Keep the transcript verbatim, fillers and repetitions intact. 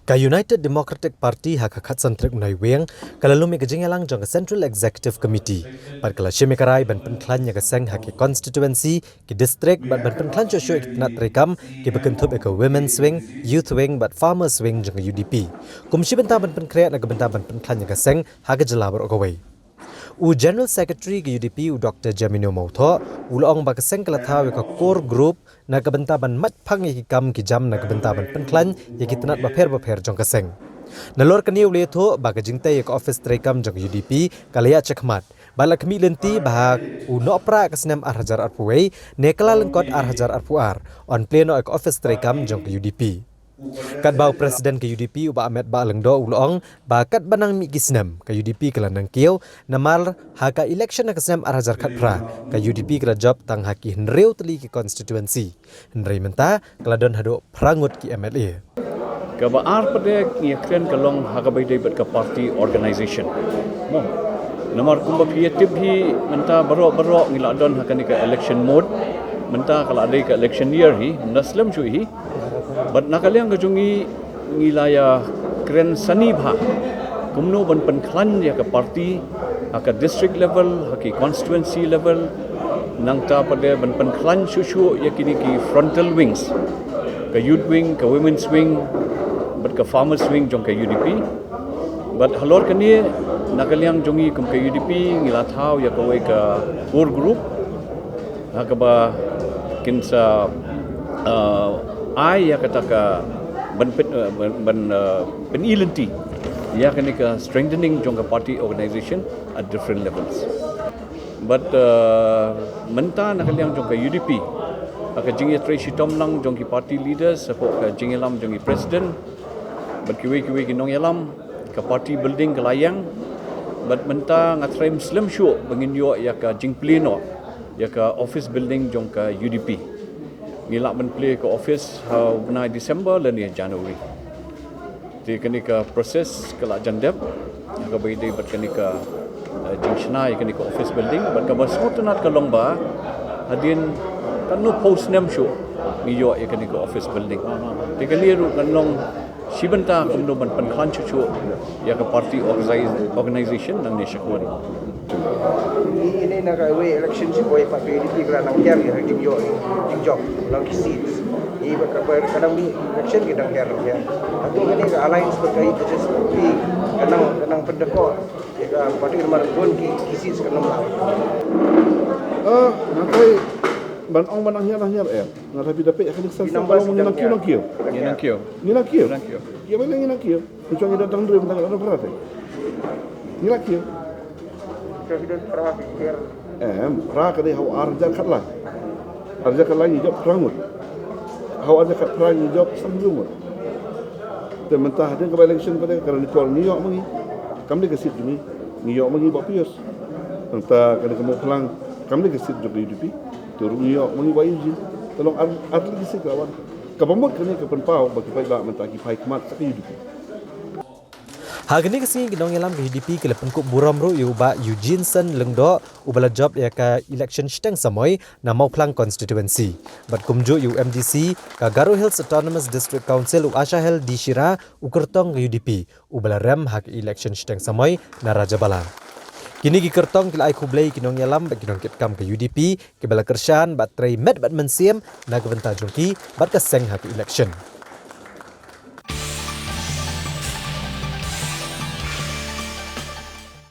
Ka United Democratic Party ha ka khatsan tarik u Naiwieng ka la lum ïa ka jingïalang jong ka Central Executive Committee bad ka la shim ïa ka rai ban pynkhlaiñ ïa ka seng ha ki constituency, ki district bad ban pynkhlaiñ shuh shuh ïa ki tnat treikam kiba kynthup ïa ka Women's Wing, Youth Wing bad Farmers Wing jong ka U D P, kum shi bynta ban pynkhreh na ka bynta ban pynkhlaiñ ïa ka seng ha ka jylla baroh kawei. U General Secretary ka U D P, u Doktor Jemino Mawthoh, u la ong ba ka seng ka la thaw ïa ka core group na ka bynta ban mat phang ïa ki kam ki jam na ka bynta ban pynkhlaiñ ïa ki tnat bapher bapher jong ka seng. Nalor kane u la ïathuh ba ka jingtei ïa ka office treikam jong ka U D P ka la ïaid shakhmat bad la khmih lynti ba ha u Nohprah ka snem ar hajar arphew wei ne Kyllalyngkot ar hajar arphew ar yn plie noh ïa ka office treikam jong ka U D P. Katba u President ka U D P, u Bah Ahmed Bah Lyngdoh, u la ong ba katba nang mih ki snem ka U D P ka la nang kiew, namar ha ka election ha ka snem ar hajar khatphra ka U D P ka la jop tang ha ki hynriew tylli ki constituency, hynrei mynta ka la don haduh phra ngut ki M L A. Kaba ar pat de ngi ïa kren ka long ha kaba ïadei bad ka party organization. Mo. Namar kumba phi ïa tip hi mynta baroh baroh ngi la don ha kane ka election mode. Mynta ka la dei ka election year hi, mynta slem shuh hi. Bad na ka liang ka jong ngi, ngi la ïa kren sani bha kumno ban pynkhlaiñ ïa ka party ha ka district level, ha ki constituency level, nangta pat de ban pynkhlaiñ shuh shuh ïa kine ki frontal wings, ka youth wing, ka women's wing bad ka farmers wing jong ka U D P. Bad halor kane, na ka liang jong ngi kum ka U D P ngi la thaw ïa kawei ka core group ha kaba kin sa, uh, ai ïa kata ka ban pyn, uh, ban, ban, uh, pyni lynti ïa kane ka strengthening jong ka party organization at different levels. Bad, uh, mynta na ka liang jong ka U D P, ha ka jingïatrei shitom lang jong ki party leaders, hapoh ka jingïalam jong ki president bad kiwei kiwei ki nongïalam, ka party building ka la ïeng. Bad mynta nga tharai slem shuh ba ngin ïoh ïa ka jingplie noh ïa ka office building jong ka U D P. Ngi lah ban plie ka office ha u bnai December lane January. Te kane ka process ka la jan dep, ha kaba ïadei bad kane ka, eh, jingshna ïa kane ka office building, bad kaba sngewtynnat ka long ba hadien katno phew snem shuh ngi ïoh ïa kane ka office building. Te kane ruh kan long shi bynta kumno ban pynkhlaiñ shuh shuh ïa ka party organi-, organization nangne shakhmat. Ine na kawei election shi boi pat ka U D P ka la nang ker ïa ka jingïoh jingjop lang ki seats. Ine bad ka, ka dang mih election ki dang ker, ker. Hato kane ka alliance bad ka H S P P ka nang, ka nang pyndakot ïa ka party namar bun ki, ki seats ka nang. Ah, nga tharai ban ong ban nang hiar, nang hiar eh. Nga tharai phi da peit ha ka list. Ki numbers ka long ngi nang kiew, nang kiew. Ngi nang kiew. Ngi nang kiew. Nang kiew. Ïa, ba ngi nang kiew. Ngi shong ïa da tang dre, tang da phra te. Ngi la kiew. Em, phra ka dei ha u ar hajar khatlai. Ar hajar khatlai ngi jop phra ngut. Ha u ar hajar khatphra ngi jop san hynriew ngut. Te mynta hadien kaba election pat de ka la nyngkong ngi ïoh ma ngi. Kam dei ka seat jong ngi. Ngi ïoh ma ngi Bah Pius. Mynta ka dei ka Mawphlang. Kam dei ka seat jong ka U D P. Te ruh ngi ïoh ma ngi Bah Eugene. Te long ar, ar tylli ki seat ka la wan. Kaba mut kane ka pynpaw ba ki paidbah mynta ki phai khmat sha ka U D P. Ha kane ka sngi ki nongïalam ka U D P ki la pynkup burom ruh ïa u Bah Eugeneson Lyngdoh uba la jop ïa ka election shiteng samoi na Mawphlang constituency. Bad kumjuh ïa u M D C ka Garo Hills Autonomous District Council u Ashahel D Shira, u kyrtong ka U D P uba la rem ha ka election shiteng samoi na Rajabala. Kine ki kyrtong ki la ai khublei ki nongïalam bad ki nongkitkam ka U D P kiba la kyrshan bad trei met bad mynsiem na ka bynta jong ki bad ka seng ha ka election.